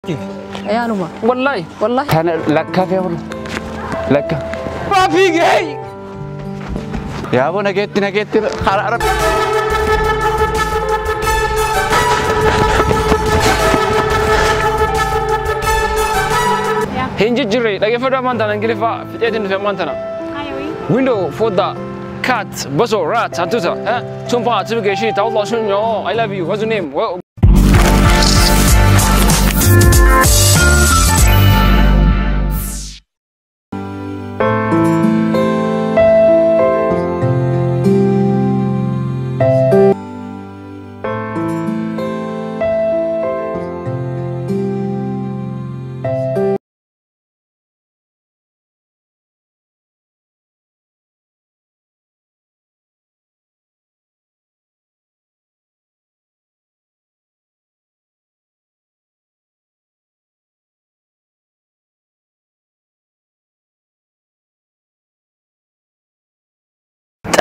Ayaanuma. Wallahi. Wallahi. Kana lakkaafee oolu. Lakka. Fiigee. Yaaboo nageetti nageetti karaa rabbi. Hin jijjiirre dhaggeeffadhu ammaan tana Ingiliffaa fixeetiin dhufe ammaan tana. Window foddaa cat baso rat hantuuta tunfaa tibgeeshii ta'ullah shunyo I love you, what's your name?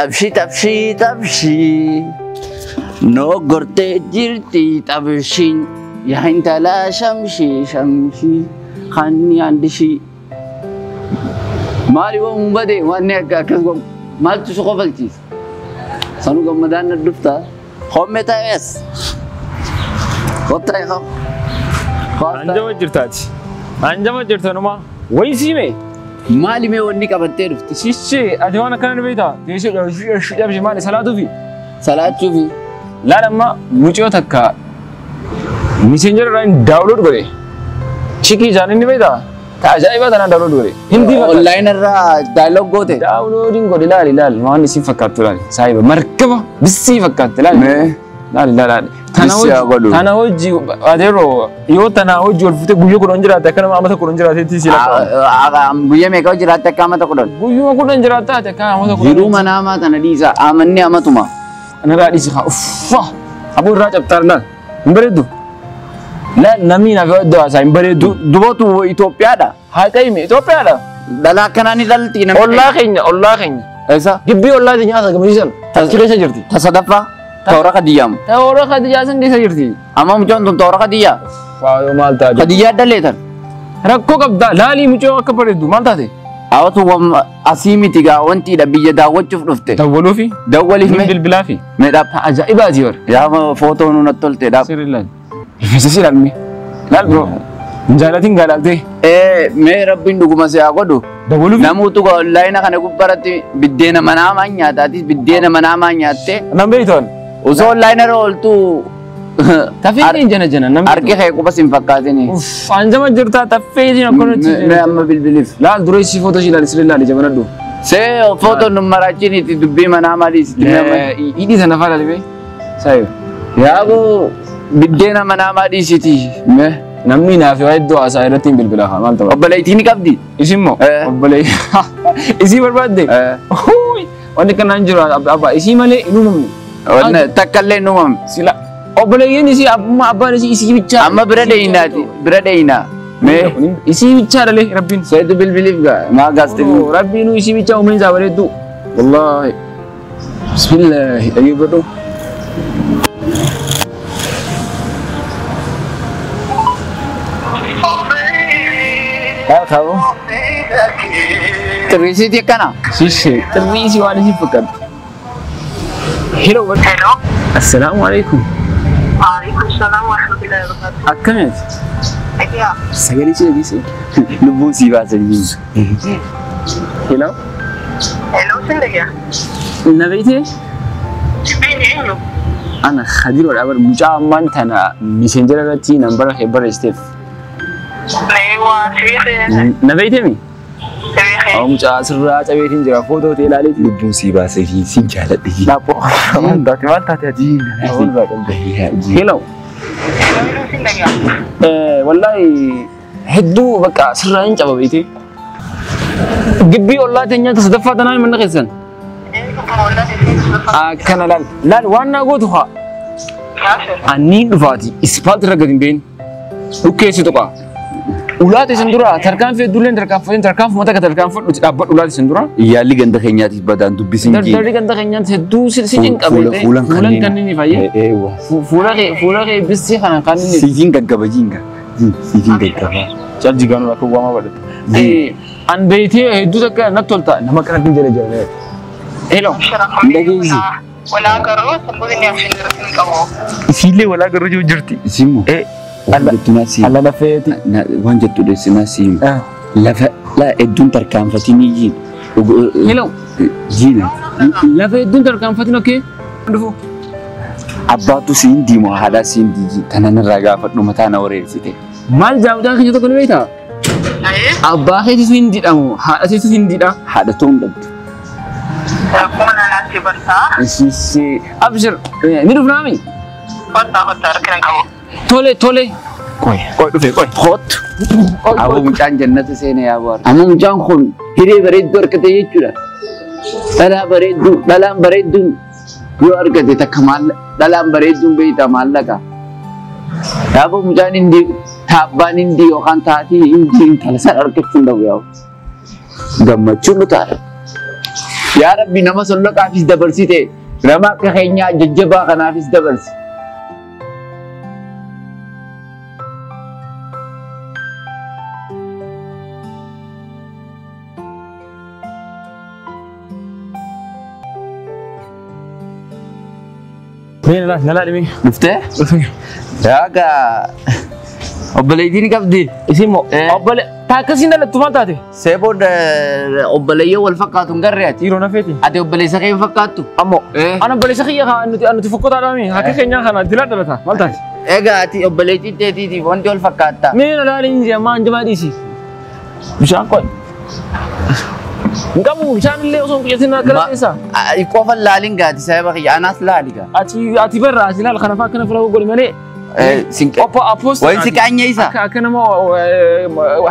Xabshii xabshii xabshii noo gortee jirti xabshiin yaa intala shamshii shamshii kanni handishii. Maali waan bade waan akka akkas godhu maaltu si kofalchiisa? Sanuu gammadaan na dhufta. Homme ta'es. Kottaa eegaa. Anjama jirtaati. Anjama jirtanuma. Wayi siime. Maali mee wanni qabattee dhufte? Shishee ati waan akkana ni beektaa? Teessoo dhabshe maali salaatuufi? Salaachuufi. Laal amma mucoo takka messenger irraa download godhe. Chikii isaanii ni beektaa? Ta ajaa'ibaa tanaan download godhe. Hindii fakkaata. Online irraa dialogue goote? Downloading godhe laali laali waan isin fakkaattu laali. Saahiba markaba bissii fakkaatti laali. Mee? Laali laali. Bissii haa godhu. Tana hojii adeeroo yoo tana hojii ol fuutee guyyaa 10 jiraatte akka nama amata 10 jiraateetti si lakkaa'ama. Guyyaa meeqa jiraatte akka amata 10? Guyyuma 10 jiraatte ati akka amata 10. Jiruu manaa hamaa tana dhiisa. Amanni amatuma. Narraa dhiisi haa uffa. Aboo irraa cabxaar laal. Hin bareeddu. Laal namni naaf yoo iddoo haasaa hin bareeddu. Dubootu Itoophiyaadha. Haa qayyime Itoophiyaadha. Dhalaa akkanaa ni dhalti namni. Ollaa keenya ollaa keenya. Eessa? Gibbii ollaa keenya haasa gammachiisan. Achi keessa jirti. Ta sadaffaa? Toora Khadiyyaamu. Toora Khadiyyaa san keessa jirti. Amma mucaan tun toora Khadiyyaa. Faayoo maal taate? Khadiyyaa dhaleetan. Rakkoo qabda laalii mucoo akka bareeddu maal taate? Hawwatu asii miti gaa wantiidha biyya daawwachuuf dhufte. Dawwaluufi? Dawwaliif mee? Bilbilaafi? Mee dhaab. Ajaa'ibaati bar. Yaa footoo nuun natti tolte dhaab. Sirri laal. Rifeensa si ilaalme. Laal bro. Hin jaalatin gaalaaltee. Mee rabbiin dhuguma si haa godhu. Dawwaluufi? Namoota gaa onlaayina kana gubbaratti biddeena manaa maan nyaataatis biddeena manaa maan nyaattee. Nan beektoon. Osoo onlaayina irra ooltu. Tafee jana jana nan Argi kee quba sin fakkaatini. Uff anjama jirtaa tafee jina akkanatti. Mee amma bilbiliif. Laal dura isii footoo ishii ilaali sirrii ilaali jabanadhu. See footoo nun maraachiin itti dubbii manaa maalii sitti mee amma. Hidhii sana faa ilaali mee. Saayiba. Yaaboo biddeena manaa maalii sitti mee. Namni naaf waa iddoo haasaa irratti hin bilbila haa maal ta'u. Obboleettii ni qabdi. Isin moo? Obboleettii. Isii barbaadde? Wanni kanaan jiru abbaa isii malee hin uumamne. Takka illee hin uumamne. Sila obboleeyyiin isii abbummaa abbaan isii isii bichaa. Amma bira dheeyinaati bira dheeyinaa. Mee isii bichaa dhalee rabbiin. Seetu bilbiliif gaa maa gaasti. Rabbiin isii bichaa umriin isaa bareeddu. Wallaahi. Bismillaahi dhaggeeffadhu. Haa Xirrisiitii akkana. Shishee xirriisii waan isii fakkaatu. Hello. Hello. Assalaamu alaikum. Waalaikum salaam wa rahmatullahi wa barakatuh. Akkamitti? Egaa. Sagalee si dhageesse? Lubbuun sii baasa jiru. Hello. Hello sin dhagaa. Na beektee? Sibiin eenyu? Ana Khadiroodha bar mucaa ammaan tana miseenjera irratti nambara kee barreessiteef. Mee waa sibiin. Na beektee mi? Sibiin. Mucaa sirraa cabeetiin jira footoo ta'e ilaaleeti. Lubbuun sii baasa siin jaaladhe. Laapoo. Maal taate maal taate ati? Hello. Hello sin dhagaa. Wallaahi hedduu bakka sirraa hin caba beektee. Gibbii ollaa teenyaa sadaffaa tanaan mana keessan. Akkana laal laal waan naa gootu haa. Anniin dhufaati ispaaltii irra gadi hin beeyin. Dhukkeessi tuqa. Ulaati isin dura tarkaanfii hedduulleen tarkaanfatiin tarkaanfuma takka tarkaanfadhuti dhaabbadhu ulaati isin dura. Yaalli ganda keenyaatiif badaan dubbisiin jiru. Dardarri ganda keenyaatti hedduu si cinqabe. Fuulan kanneen fayyee. Fuula kee bissii kana kanneen. Siisiin gaggabajiin gaa. Siifin gaggabaa. Calji gaanuu akka waamaa badhate. An beeytee hedduu takka natti tolta nama kanatti jala jala. Hello. Dhageessi. Walaa garuu sabboonni abshin irratti hin qabu. Isiillee walaa garuu jiru jirti. Isiimmoo. Alla lafeeti. Waan jettu dheessinaa siimu. Lafa laa hedduun tarkaanfatiin jiin. Hello. Jiina. Lafa hedduun tarkaanfatiin okee. Dhufu. Abbaatu siin diimoo haadhaa siin diijii tanan irraa gaafadhu mataa na wareersite. Maal jaamudaan keenya tokko ni beektaa? Abbaa keetisu hin didhamu haadha keetisu hin didha. Haadha ta'uu hin dhabdu. Akkuma naanaatti bartaa. Isisi abshir ni dhufnaami. Kottaa kottaa harka hin qabu. Tole tole. Qoy. Qoy dhufe qoy. Kottu. Aboo mucaan jannata seene yaa baar. Amma mucaan kun hiree bareedduu argate jechuudha. Dhalaa bareedduu dhalaan bareedduun yoo argate takka maallaqa dhalaan bareedduun beektaa maallaqa. Yaaboo mucaan hindi taabbaan hindi yookaan taatii hindi intala sana argachuu hin dhabu yaa'u. Gammachuun nu ta'a. Yaa Rabbi nama solloqaafis dabarsite nama akka keenyaa jajjabaa kanaafis dabarsi. Mee nalaa nalaa dhimee. Dhuftee? Dhufee. Yaagaa obboleettii ni qabdi. Isin moo obbole taakkasiin dhalattu maal taate? See booda obboleeyyoo wal fakkaatu hin garree ati. Dhiiroo nafeeti. Ati obboleessa kee hin fakkaattu. Ammoo ana obboleessa kiyya kaa nuti nuti fokkotaadhaami akka keenyaa kana dila dhalata maal taate? Egaa ati obboleettii teetiitiif wanti wal fakkaatta. Mee nalaa dhiinsi ammaa hanjamaa dhiisi. Bishaan qoy. Hin qabu bishaan illee osoo hin quyatin akkana keessa. Qofa laaliin gaati sababa kiyya anaas laali gaa. Ati ati barra ati laal kana faa akkana fira godhi malee. Oppo apost. Wayin si qaanyeessa. Akka akka nama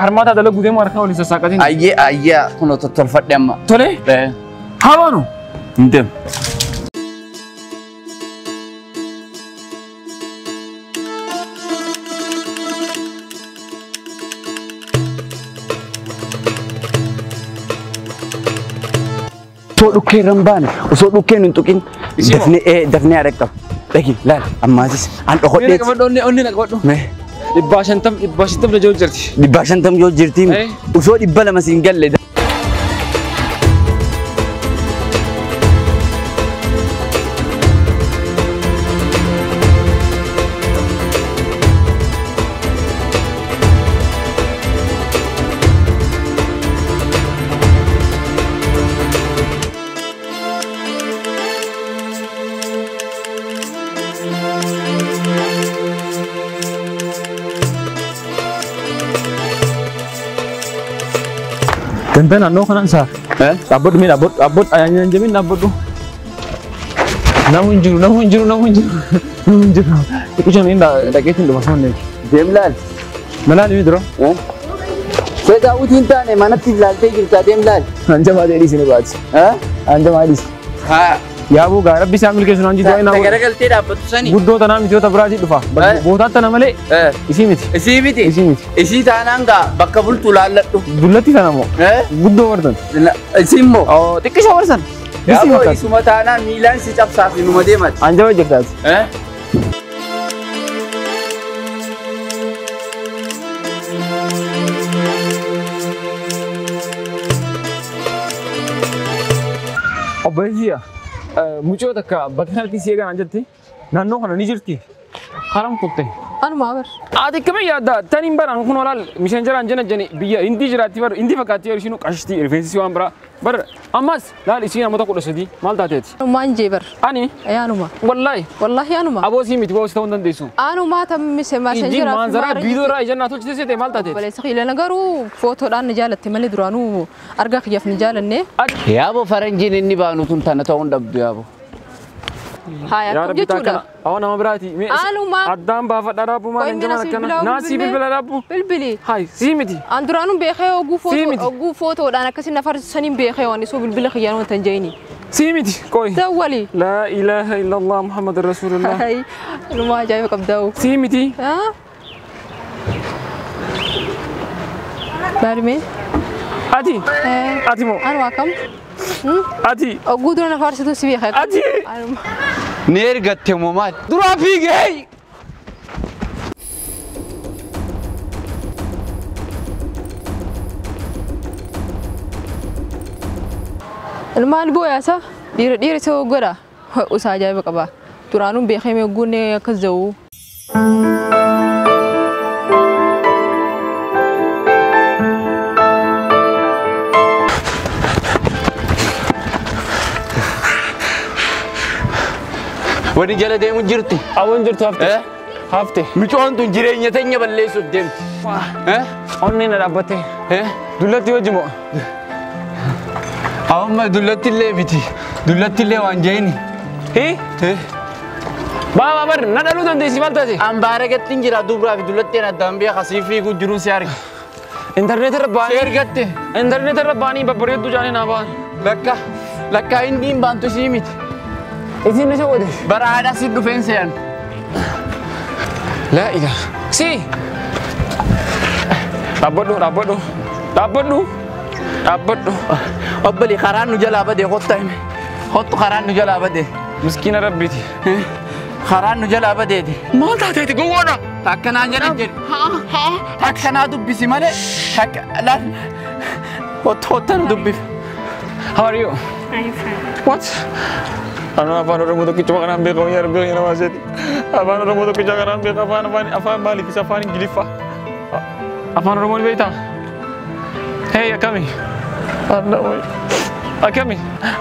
harmaata dalaguu deemu harka waliin sassaaqatiin. Ayyee ayyee kun tottolfadhe amma. Tole. Haa baanu. Hin deemu. Osoo dhukkee irra hin baane osoo dhukkeen hin tuqin dafnee haadha qabu. Dhagi laal ammaatis an dhokodheeti. Qabadhu onni na qabadhu. 150 na jiru jirti. 150 yoo jirti osoo 200 siin galle. Ganda naannoo kanaan isaa. Dhaabbadhu mee dhaabbadhu dhaabbadhu ayyaanni jabiin dhaabbadhu. Namu hin jiru namu hin jiru namu hin jiru namu hin jiru. Xiqqishaan inni dhaqeetiin dhufa soonneeti. Deem laal. Malaan inni dura. See daawwitii hin taane manatti ilaaltee jirta deem laal. Hanjamaa ta'e dhiisi ni baati. Hanjamaa dhiisi. Haa. Yaabuu gaa rabbi isaa milkeessu naan jiru naa. Garagaltee dhaabbattu sani. Guddoo tanaa miti biraatii dhufa. Bootaan tana malee. Isii miti. Isii miti. Isii miti. Isii taanaan gaa bakka bultu laalladhu. Dullatti tana moo. Guddoo wartan. Isii immoo. Xiqqisha warsan. Yaaboo isuma taanaan miilaan si cabsaaf inuma deemati. Anjaba jirtaati. Obboleettiya. Mucoo takka bakka kanatti si eegan jetti naannoo kana ni jirti. Haram kutte. Anuma bar. Ati akkamiin yaadda taniin baraan kun olaal miseen jiraan jena jeni biyya hindii jiraatti bar hindii fakkaatti yeroo isheen qashtii rifeensi waan biraa bar ammas laal isiin namoota 13 maal taateeti. Anumaan jee bar. Ani. Anuma. Wallaahi. Wallaahi anuma. Aboo sii miti boo si ta'uu hin dandeessu. Anuma tammise maashan Ijji jiraatti. maanzaraa biidoo irraa ijannaa tolchite seete maal taateeti. Obboleessa kiyya garuu footoodhaan ni jaalatte malee duraanuu argaa kiyyaaf ni jaalanne. Yaaboo faranjiin inni baanu tun tana ta'uu hin dhabdu yaaboo. Haa akkam jechuudha. Awwa nama biraati. Anuma. Addaan baafadhaa dhaabbu maal hin jamaan akkana. Naa sii bilbila dhaabbu. Bilbili. Hayi sii miti. An duraanuu beekee oguu footoodhaan akkasii na farsisaniin beekee waan isoo bilbila kiyyaan wanta hin jeeni. Sii miti qoy. Dawwali. Laa ilaaha illallah Muhammad rasuulullah. Hayi anuma ajaa'iba qabdaa'u. Sii miti. Laalime. Ati. Ati moo. Anuma akkam. Ati. Oguu dura na farsitu si beekee. Ati. Ni ergatte moo maal? Duraa fiigee. Maal booyaasa dhiira dhiira isa godha usaa ajaa'iba qaba. Duraanuun beekamee guunnee akkas jedhu. Wani jala deemu jirti. Awwan jirtu hafte. Hafte. Micoon tun jireenya teenya balleessuuf deemti. Onneen na dhaabbatte. Dullatti wajji moo? Amma dullatti illee miti. Dullatti illee waan jeeni. Hii? Baaba bar na dhaluu dandeessi maal taate? Ambaara gattiin jira dubraa fi dullatteen addaan beeka sii fiiguu jiruun si arga. Intarneet irra Si baanii. argatte. Intarneet irra baanii babbareedduu jaanii naa ba'an. Lakka lakka inni hin baantu sii miti. Isin na shawwate. Bara aadaa si dhufeen se'an. Laa ilaa. Si. Dhaabbadhu dhaabbadhu. Dhaabbadhu. Dhaabbadhu. Obbali karaan nu jalaa badee kottu hime. Kottu karaan nu jalaa badee. Miskiina rabbiiti. Karaan nu jalaa badeeti. Maal taateeti gowwaadha? Takkanaa jedhan jedhu. Takkanaa dubbisi malee. Takka laal. Kottu kottu nu dubbif. How are you? I'm fine. What? Anu afaan Oromoo tokkichuma kanaan beekamu yaa rabbi nama seeti. Afaan Oromoo tokkicha kanaan beeka afaan afaan afaan maaliif isa afaan Ingiliffaa. Afaan Oromoo ni beektaa? Hey akkami? Allah oi. Akkami?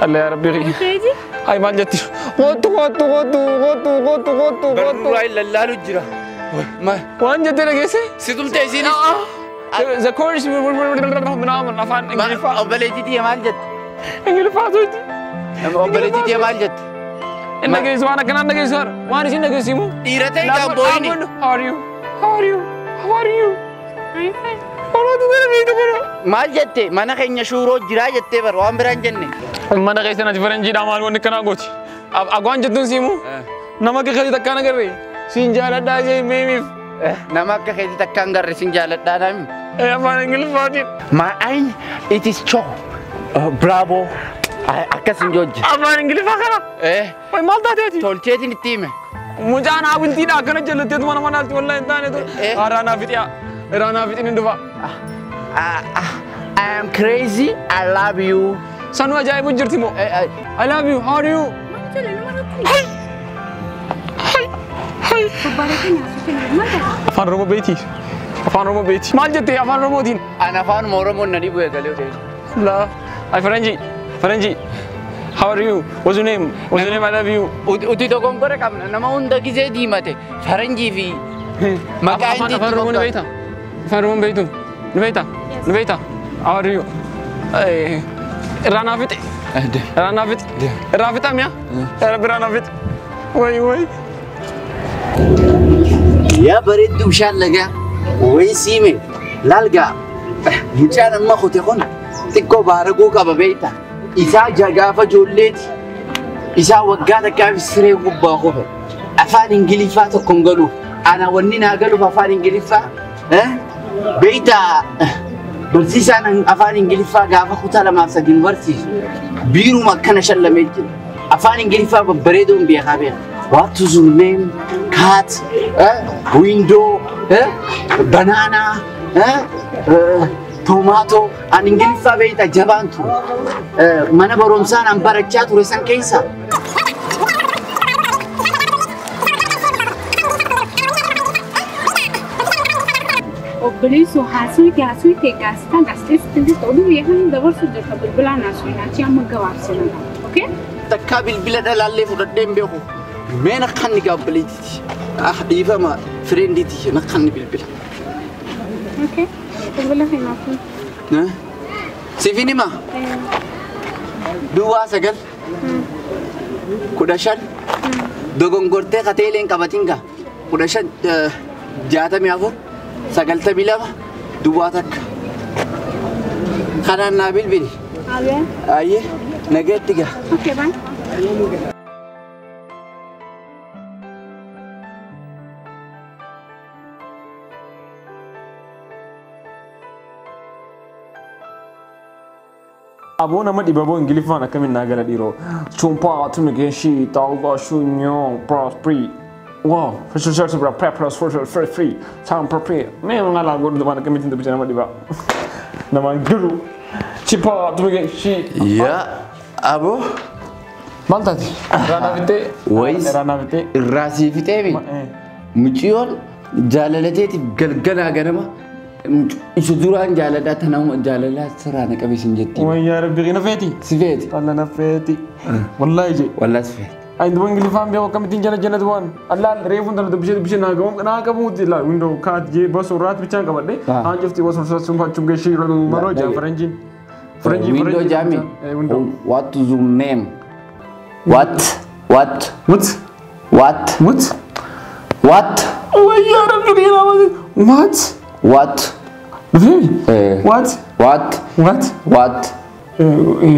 Allah yaa rabbi. Crazy? Ay maal jetti? Kottu kottu kottu kottu kottu kottu kottu. Barruuraa lallaalu jira. Waan jettee dhageesse? Si tumte isiinis. The course ምናምን afaan Ingiliffaa. Obboleettii tiyya maal jette? Ingiliffaa tuuti. Obboleettii tiyya maal jette? Inni dhageessu waan akkanaan dhageessu har'a. Waan isin dhageessu himu. Dhiira ta'e kan booyini. How are you? How are you? How are you? I'm fine. Oromoo gara beektu bara. Maal jette? Mana keenya shuuroo jiraa jettee bara waan biraan jenne. Mana keessa nati faranjiidhaa maal wanni akkanaa gooti. Akwaan jettuun siimu. Nama akka keetii takkaan agarre. Siin jaaladhaa jee meemiif. Nama akka keetii takkaan garre siin jaaladhaa nami. Afaan Ingiliffaatiin. My eye it is cho. Bravo. Akkas hin jojje. Afaan Ingiliffaa kana. Wayi maal taateeti? Tolcheetiin itti hime. Mucaan hawiltiidha akkana jallatteetu mana manaatti wallahi hin taane ture. Irraa fixiyaa. Irraa fixin hin dhufa. I am crazy. I love you. Sanuu ajaa'ibu jirti moo? I love you. How are you? Afaan Oromoo beeyti. Afaan Oromoo beeyti. Maal jette afaan Oromootiin? Ani afaanuma Oromoon na dhibu eegalee ta'e. La. Ay faranji. Faranji. How are you? What's your name? What's your name? I love you. Uti dogonkora qabna nama hunda gisee diimate faranjii fi maqaa Afaan inni afaan Oromoo ni beektaa? Afaan Oromoo beektu? Ni beektaa? Ni beektaa? How are you? Irraa naa fixe. Irraa naa fixe. Irraa fixaa mi'a? Yaa Rabbi irraa naa fixe. Wayi wayi. Yaa bareedduu bishaan lagaa wayi siime laalgaa mucaan amma kute kun xiqqoo baaraguu qaba beektaa. Isaa gaafa ijoolleeti isaa waggaa takkaaf siree gubbaa qofe afaan Ingiliffaa tokko hin galuuf ana wanni naa galuuf afaan Ingiliffaa beektaa barsiisaan afaan Ingiliffaa gaafa kutaa lamaaf sadiin barsiisu biiruma akkana shallamee jira afaan Ingiliffaa babbareedoon beekaa beeka. What is your name? Cat, window, banana, tomato. An Ingiliffaa beektaa jabaan ture. Mana barumsaan an barachaa ture san keessa. Obboleessoo haasawite haasawite gaazexaa gaazexeessitti oduu biyya kana dabarsu jirta bilbilaan haasawina achi amma gabaabsina. Okay? Takkaa bilbila dhalaallee fudhadhee hin beeku. Mee nakkanni gaabbileetiiti. Ah dhiifama fireendiiti nakkanni bilbila. Okay. Bilbila keenyaaf. Siifin himaa? Duwwaa 9 15 dogongortee kateelee hin qabatin gaa 15 64 92 duwwaa 1 kanaan naa bilbili. Abee. Ayyee nageetti gaa. Okay bye. Aboo nama dhibaboo Ingiliffaan akkamiin naa gala dhiiroo. Chumpaa tumike shi taa'ugaa shunyoo pras pri. Wow, first first pra plus four first three time per pre. Mee mala godhu waan akkamittiin dubbisa nama dhibaa. Namaan galu. Chipaa tumike shi. Yaa Abo. Maal taate? Irraa fixee. Wayis. Irraa fixee. Irraa sii fixee mi? Mucayyoon jaalalateetiif galgalaa ganama isa duraan jaaladhaa tanaa jaalalaa sirraa na qabe sin jetti. Wayyaa rabbi na feeti. Si feeti. Alla na feeti. Wallaahi je. Wallaahi si feeti. Ay duba ingiliffaan beeku akkamittiin jala jala waan Allah reefuun tana dubbisee dubbisee naa qabu naa qabuuti la window kaat jee bosoo raat bichaan qabadhe haan cufti bosoo sun fachum geeshii maroo jaa faranjiin. Faranjii Window jaami. What is your name? What? What? What? What? What? What? Wayyaa rabbi kiyya what? What? What? What? What? What?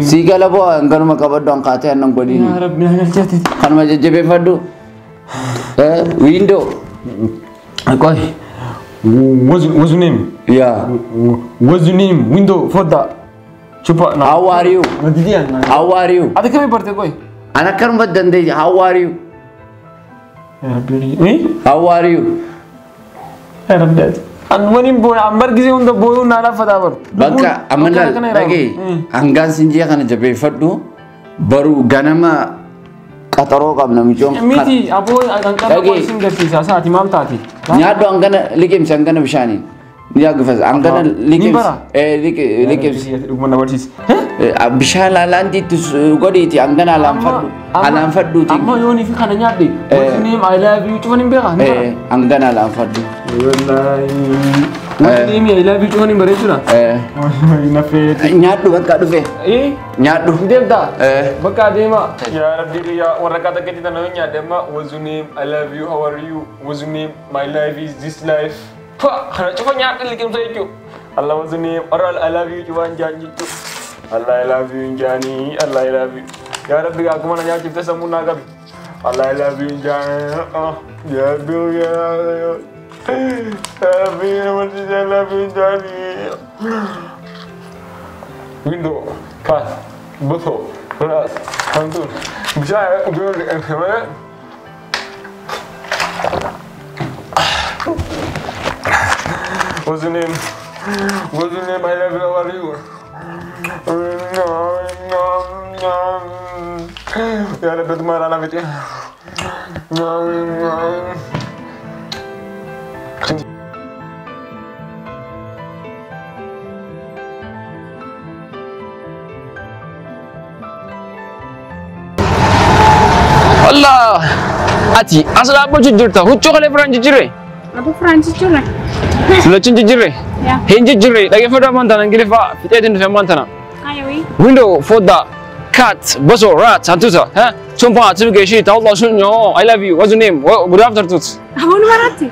Si gala boo hanganuma qabadhu hanqaatee aannan godhiini. Yaa rabbi na galchaate. Kanuma jajjabeeffadhu. Window. Qoy. What's your name? Yeah. What's your name? Window foddaa. Chupa. How are you? How are you? Ati kamii barte qoy? Ana akkanuma dandeenya. How are you? Yaa rabbi. How are you? Yaa rabbi. An booya an bar gisee hunda booyuun naa laaffataa baru. Bakka amma laal dhagee hangaan sinjee kana jabeeffadhu baruu ganama qaxaroo qabna micoon. Miti aboo hanqarra qoy sin garsiisa saati maal taati? Nyaadhu hangana liqimsi hangana bishaaniin. Ni yaagifas hangana liqimsi. Liqimsi. Dhuguma na barsiisi. Bishaan laalaantiitti godhiiti hangana alaanfadhu. Alaanfadhuuti. Amma yoonii fi kana nyaadhe. What's your name? I love you. Cufan hin beekaa? Hangana alaanfadhu. Wallaahi. What's your name? I love you. Cufan hin bareechudha. Na feeti. Nyaadhu bakka dhufe. Nyaadhu. Deemtaa? Bakka adeemaa. Yaa rabbi yaa waraqaa takka tana yoo nyaadhe amma what's your name? I love you. How are you? What's your name? My life is this life. Kana cufa nyaadhe liqimsa jechuudha. Allah what's your name? I love you cufan jaan jechuudha. Allah I love you Njani, Allah I love you. Ya Rabbi akkuma na nyaachifte sammuu naa qabi. Allah I love you Njani. Ya Rabbi ya Rabbi I love you Njani. Window, cat, bottle, rat, hantu. Bishaan bishaan. What's your name? What's your name? I love you. How are you? Ya Rabbi तुम्हारा नाम है। Allah, ati asal apa jujur tak? Hucuk kali Perancis jujur. Apa Perancis jujur? Lacin jujur. Hin jujur. Lagi foto mantan, lagi fa, fitai jenis mantan. Window foddaa cat bosoo rat hantuuta Chumpaa tumgeeshii ta'ullah sun yoo I love you. What's your name? Good afternoon. Aboon maraatti.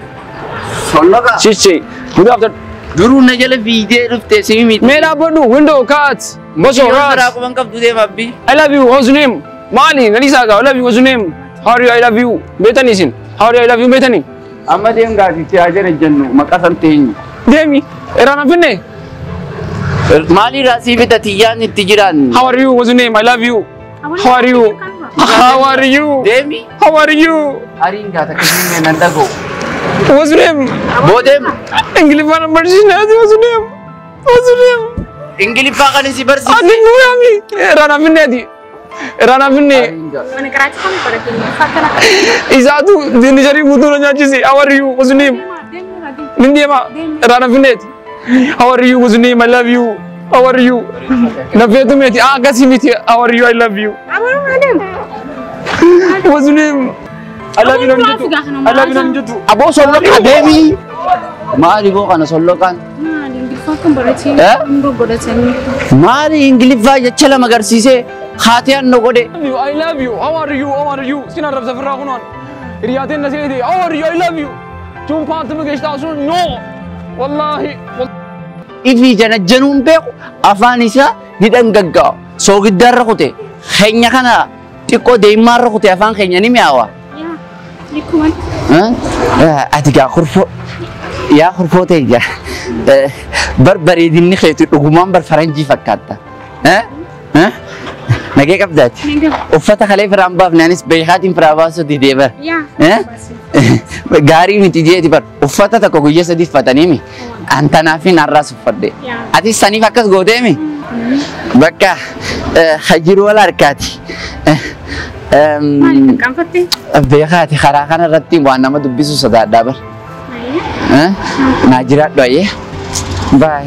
Solloqa. Chichi. Good afternoon. Duruu na jala fiigdee dhuftee si miti. Mee dhaabbadhu window cat bosoo rat. Biraa quban qabdu deema abbii. I love you. What's your name? Maali nalisaa gaa I love you. What's your name? How are you? I love you. Beetanii isin. How are you? I love you. Beetanii. Amma deem gaasitti haa jala jennu maqaa san teenyu. Deemi. Irraan finne. Maali raasii bita tiyyaan itti jiran. How are you? What's your name? I love you. How are you? How are you? Deemi. How are you? Ariin gaata akkasii nan dhaga'u. What's your name? Boodem. Ingiliffaan barsiisne what's your name? What's your name? Ingiliffaa kan si barsiise. Ani nuyaami. Irraan finneeti. Irraan finne. Mana karaachi kan baratee fakkaata. Isaatu dinni jarii guutuu na nyaachise. How are you? What's your name? Nin deema. Irraan finneeti. How are you? What's your name? I love you. How are you? Nafeetu miti. Ah, akkasii miti. How are you? I love you. What's your name? I love you nan jettu. I love you nan jettu. Aboo solloqa deemi. Maali boo kana solloqaan? Maali Ingiliffaa kan baratee hundoo godhatanii. Maali Ingiliffaa jecha lama agarsiisee haatee anno godhe. I love you. How are you? How are you? Sin arrabsa firraa kunoon. Hiriyaateen na seete. How are you? I love you. Cuunfaan tuma geeshtaa sun no. Wallaahi. Ifii janajjanuun beeku afaan isaa ni dhangagga'a. Soogiddaarra kute keenya kana xiqqoo deemaarra kute afaan keenya ni mi'aawa. Ati gaa kurfoo yaa kurfoo ta'e jaa barbareedinni keetu dhugumaan bar faranjii fakkaatta. Nagee qabdaati. Uffata kalee firaan baafne anis beekaatiin firaa baasuu didee bara. Gaarii miti jeeti bar uffata tokko guyyaa sadii uffatanii an tanaafin har'aas uffadhe. Atis saniif akkas gooteemi? Bakka Hajiru wal harkaati. Maaliif qaanfatte? Beekaati karaa kana irratti waan nama dubbisu sodaadhaa bar. Naa jiraadhu ayyee. Baay.